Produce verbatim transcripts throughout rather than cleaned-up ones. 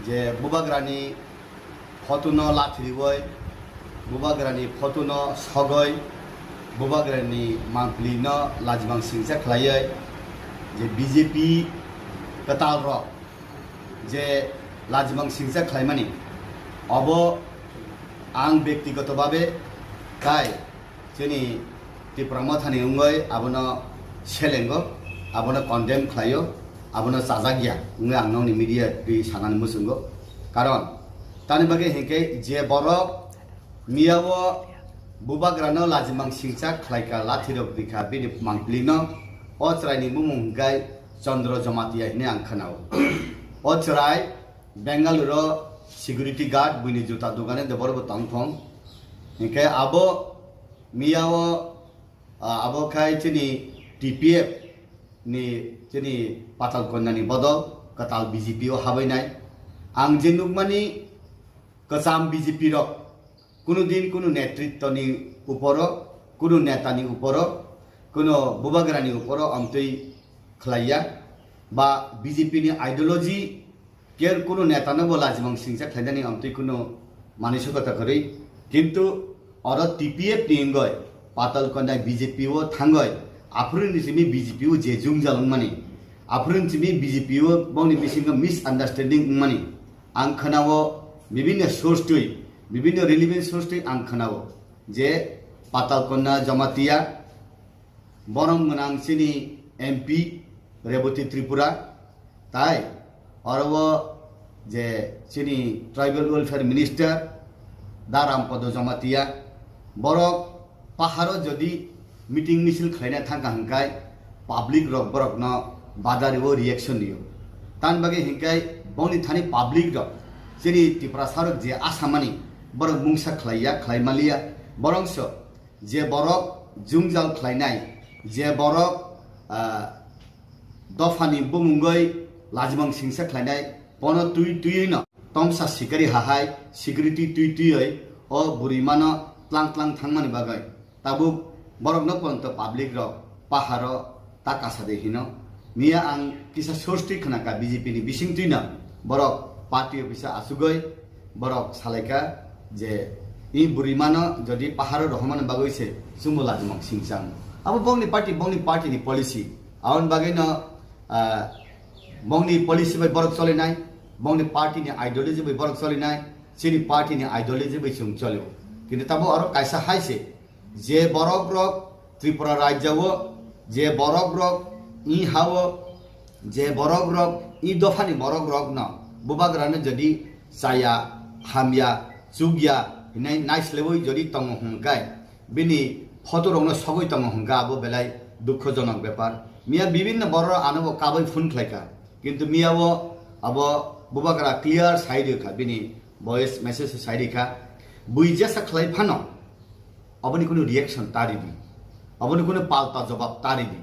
Je bubagrani photo no lathiriwi, bubagrani photo no sogwi, bubagrani mangpili no lajimang singcha khlaiwi, je B J P kwtal rok je lajimang singcha khlaimani, obo ang bektigoto babe tai chini Tipra Mothani wngwi abono selengo, abono condemn khlaio, abono chajak ya wngwi ang nokni media twi sanani muchungo. Karon tani bagwi hinkhe je borok miyao bubagrano lajimang singcha khlaika, lathirok rikha bini mangpilino, o chwraini bumung hinkhe Chandra Jamatia hinwi ang khnao. O chwrai Bengaluru security guard, buini juta dogani de borok bo tongthong. Hinkhe abo miyao, ah, abo khai chini T P F ni chini Patal Konyani bodol kwtal B J P o habainai. Ang je nukmani kwcham B J P rok, kunu din kunu netritwni uporo, kunu netani uporo, kunu bubagrani uporo amtwi khlaiya, ba B J P ni ideology ker kunu netano bo lajimang singcha khlainani amtwi kunu manwi sokota kwrwi. Kintu oro T P F ni wngwi Patal Konya B J P o thangwi, aphuru ni simi B J P o je jwngjal wngmani, aphuru ni simi B J P o bongni bisingo misunderstanding wngmani ang khnao, bibinno source twi, bibinno relevant source twi ang khnao je Patal Konya Jamatia, borom gwnang chini M P Rebati Tripura, tai oro o je chini Tribal Welfare Minister Da Rampada Jamatia, borok paharo jodi meeting misil khlaina thangkha hinkai public rok borokno badario reaction rio. Tan bagwi hinkai bongni thani public rok chini Tiprasa rok je asamani borok mungsa khlaiya, khlai maliya, borok so je borok jwngjal khlainai, je borok, ah, dophani bumungwi lajimang singsa khlainai, bono twi twiwi no tomsa sikari hahai security twi twiwi o burimano tlang tlang thangmani bagwi. Tabuk borokno ponto public rok paharo ta kasa de hino. Miya ang kisa source twi khna ka B J P ni bising twi no borok party office achugwi borok salaika je i burimano jodi paharo rohormani bagwi se chwngbo lajimang singchang. Abo bongni party, bongni party ni policy. Aboni bagwi no, ah, bongni policy bai borok cholinai, bongni party ni ideology bai borok cholinai, chini party ni ideology bai chwng cholio. Kintu tabo oro kaisa hai se, je borok rok Tripura rajya o, je borok rok i ha o, je borok rok i dopha ni borok rok no bubagra no jodi chaya, hamya, chukya hinai naislewoi jodi tongo hwnkai, bini photo rok no sogwi tongo hwnka, abo belai dukhojonok bepar. Miya bibinno borok ano bo kabui phone khlaika, kintu miya o abo bubagra clear sai rikha, bini voice message sai rikha, bui jesa khlai phano aboni kunu reaction ta ridi, aboni kunu palta jobab ta ridi,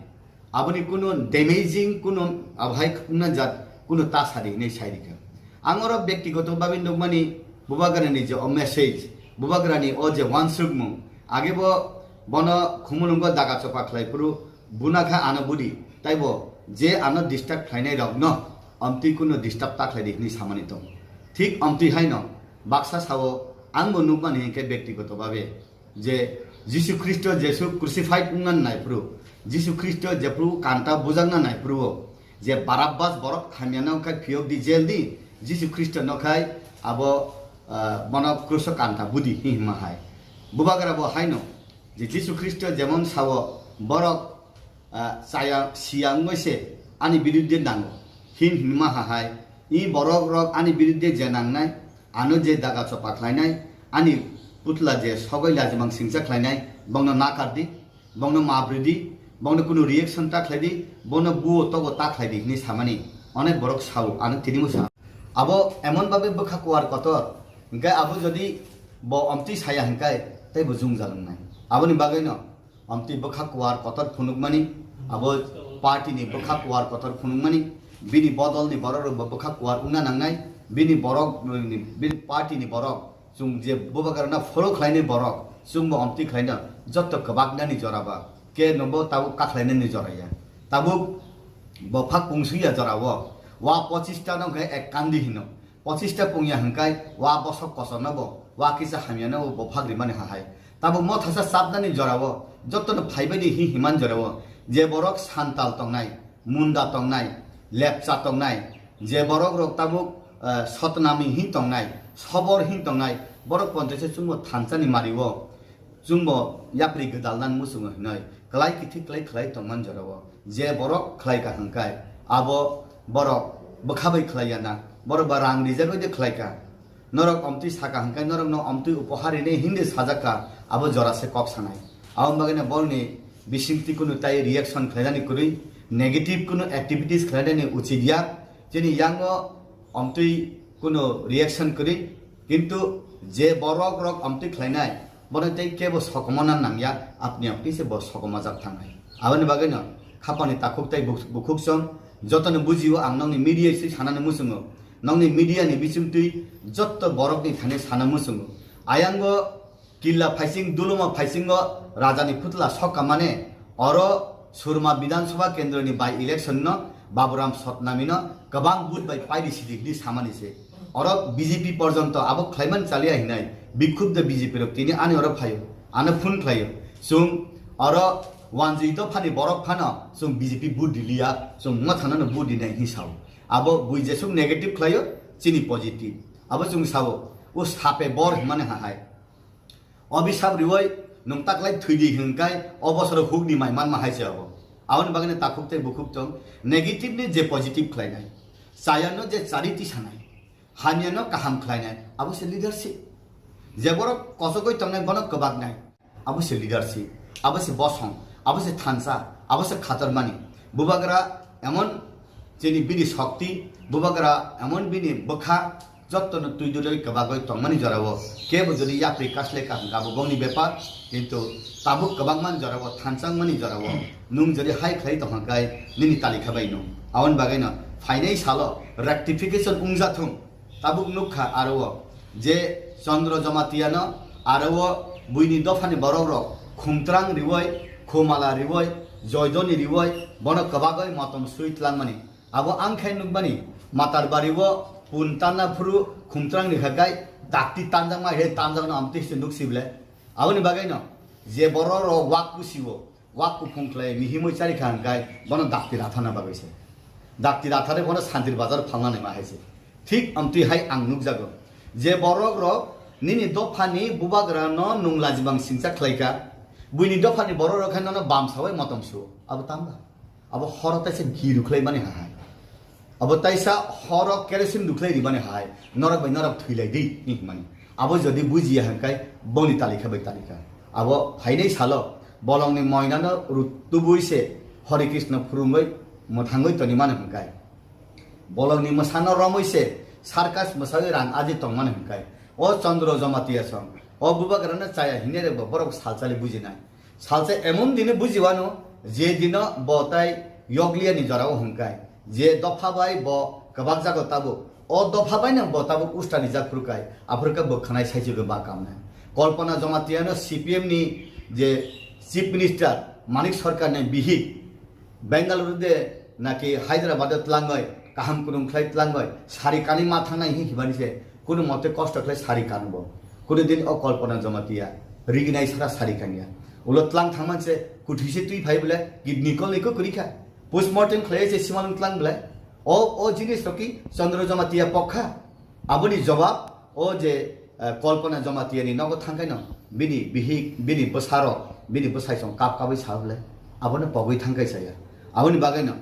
aboni kunu damaging kunu abohai wngna jat kunu ta sadi hinwi sai rikha. Ang oro bektigoto babe nukmani bubagrani je o message, bubagrani o je wansukmung, age bo bono khumulwngo daga chopa khlai phuru buna kha ano budi, taibo je ano disturb khlainai rokno amtwi kunu disturb ta khlai di hinwi samani tong. Thik amtwi haino baksa sao ang bo nukmani hinkhe bektigoto babe je Jisu Khristo jesu crucified wngna naiphuru, Jisu Khristo jephuru kanta bujakna naiphuru o, je Barabbas borok hamyano khai phiyok di, jel di, Jisu Khristo no khai abo, ah, bono kruso kanta budi hi hima hai. Bubagra bo haino je Jisu Khristo jemon sao borok, ah, chaya siya wngwi se ani biruddhe nango hin hinma ha hai. I borok rok ani biruddhe je nangnai, ano je daga chopa khlainai, ani putla je sogoi lajimang singcha khlainai, bongno nakar di, bongno map ridi, bongno kunu reaction ta khlai di, bono buo togo ta khlai di hinwi samani onek borok sao, ano tini mo sa. Abo emon babe bwkha kuar kotor, hinkhe abo jodi bo omtwi saya hinkai, tei bo jung jalwngnai. Aboni bagwino omtwi bwkha kuar kotor phunukmani, abo party ni bwkha kuar kotor phunukmani, bini bodol ni borok rok bo bwkha kuar wngna nangnai, bini borok, bini party ni borok, chwng je bubagra no follow khlainai borok, chwng bo omtwi khlaino, jotto kwbaknani jora ba, ke no bo tabuk kakhlainani jora ya, tabuk bo phak pungsui ya jora o, wa pochis ta no khe ek kandi hino, Pochista pungya hwnkhe wa bosok kochornobo, wa kisa hamyanobo bophak rimani hahai. Tabuk mothasa chapnani jorao, jotono phaibaidi hi himan jorao, je borok santal tongnai, munda tongnai, lepcha tongnai, je borok rok tabuk, eh, sotnami hi tongnai, sobor hi tongnai, borok ponchaise chwngbo thansani mario. Chwngbo yapri gwdalnan muchungo hinoi, klai kithi klai khlai tongman jorao. Je borok khlai ka hwnkhe, abo borok bwkha bai khlai ya na, borok ba rang rijak bai de khlai ka. Norok omtwi saka hwnkhe, norokno omtwi upohar rinai hindi sajak ka, abo jora se kok sanai. Aboni bagwino borokni bisingtwi kunu tai reaction khlainani kwrwi, negative kunu activities khlainani uchik ya. Chini yango omtwi kunu reaction kwrwi, kintu je borok rok amtwi khlainai, bono tei kebo sokomona nangya, apni apni se bo sokomajak thangnai. Aboni bagwino khapani takhuk tei buk-, bukhuk song jotono bujio, ang nokni media se sanani muchungo, nokni media ni bisingtwi jotto borokni thani sana muchungo. Ayango Killa phaising, Duluma phaisingo rajani phutla sokka mane, oro Surma Bidhan Sabha Kendroni by election no Baburam Sotnamino kwbang vote bai paidi sidi hini samani se. Oro B J P porjonto abo khlaiman chaliya hinai, bikhub de B J P rok tini ani oro phaio, ano phone khlaio. Chwng oro wanjui dophani borok phano chwng B J P vote diliya, chwng mwthangno vote dinai hini sao. Abo bui jesuk negative khlaio, chini positive. Abo chwng sao, o sape bor himani hahai. Obisap riwai nwng taklai thwidi hwnkhe o bosoro hukni mai manma hai se abo. Aboni bagwino takhuk tei bukhuk tong, negative ni je positive khlainai, chayano je charity sanai, hamyano kaham khlainai, abo se leadership. Je borok kosogwi tongnai bono kwbaknai, abo se leadership, abo se bosong, abo se thansa, abo se khatormani. Bubagra emon chini bini shokti, bubagra emon bini bwkha, Jottono twi dudoi kwbagwi tongmani jorao kebo jodi yapri kasleka hwnkha abo bongni bepar, kintu tabuk kwbangmani jorao thanchangmani jorao nwng jodi hai khlai tongkha khe nini talikha bai nw. Aboni bagwino phainai salo rectification wngjathung. Tabuk nukha aro o je Chandra Jamatiano aro o buini dophani borok rok khumtrang riwoi, khumala riwoi, joidoni riwoi bono kwbagwi motom swi tlangmani. Abo ang khe nukmani, Matarbari o pun tanna phuru khumtrang ni kha gai dakti tanjakma he tanjakno amtwi se nuk si ble. Aboni bagwi no je borok rok wak pusi o, wak kuphung khlai mihimoi chari kha hwn kai bono dakti rathana bagwi se. Dakti rathare bono Santir Bazar phalna naima hai se. Thik amtwi hai ang nukjago. Je borok rok nini dophani bubagra no nwng lajibang singcha khlai kha, buini dophani borok rok khe nono bam sawi motom su. Abo tamba. Abo horo taisa gi rukhlai mani hai. Abo taisa horo kerosene rukhlai ri mani hai. Norok bai norok thwilai di, ni himani. Abo jodi bujiya hwnkhe boni talikha bai talikha. Abo phainai salo bolongni moinano ru-, tubui se Hare Krishna phurungwi mwthangwi toni mani hwnkhe. Bolongni mwsano romwi se circus mwsawi rang aji tong mani hwnkhe. O Chandra Jamatia song. O bubagrano chaya hinwi rwkbo borok salsali bujinai. Salsa emon dini bujiwano, je dino bo tai yokliya ni jorao hwnkhe, je dopha bai bo kwbak jago tabuk, o dopha bai no bo tabuk usta rijak phuru kai, aphuru khe bo khwnai saichigwi ba kamnai. Kalpana Jamatiano C P M ni je Chief Minister Manik Sarkar ni bihik, Bengaluru de naki Hyderabad o tlangoi, kaham kunung khlai tlangoi, sari kani ma thangnai hi hibani se, kunu mote kosto khlai sari kanbo. Kunu din o Kalpana Jamatia, riginai sara sari kanya. Ulo tlang thangman se, kuthi se twi phai bole, kidney kol iko kurikha. Postmortem khlai se simalung tlang bole. O, o jinis roki Chandra Jamatia pokha. Aboni jobab, o je, eh, Kalpana Jamatia ni nogo thangkaino, bini bihik, bini bwsarok, bini bwsai song kap kabui sa bole, abono pogwi thangkai saya. Aboni bagwino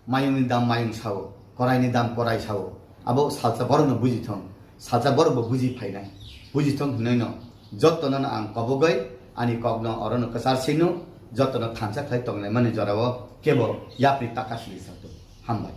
mayungni dam mayung sao, koraini dam korai sao, abo salsa borokno bujithong, salsa borokbo buji phainai, bujithong hinwino jottono ang kobogoi ani kokno orono kwchar sino, jottono thansa khlai tonglaimani jorao kebo yapri taka sili sato. Hambai.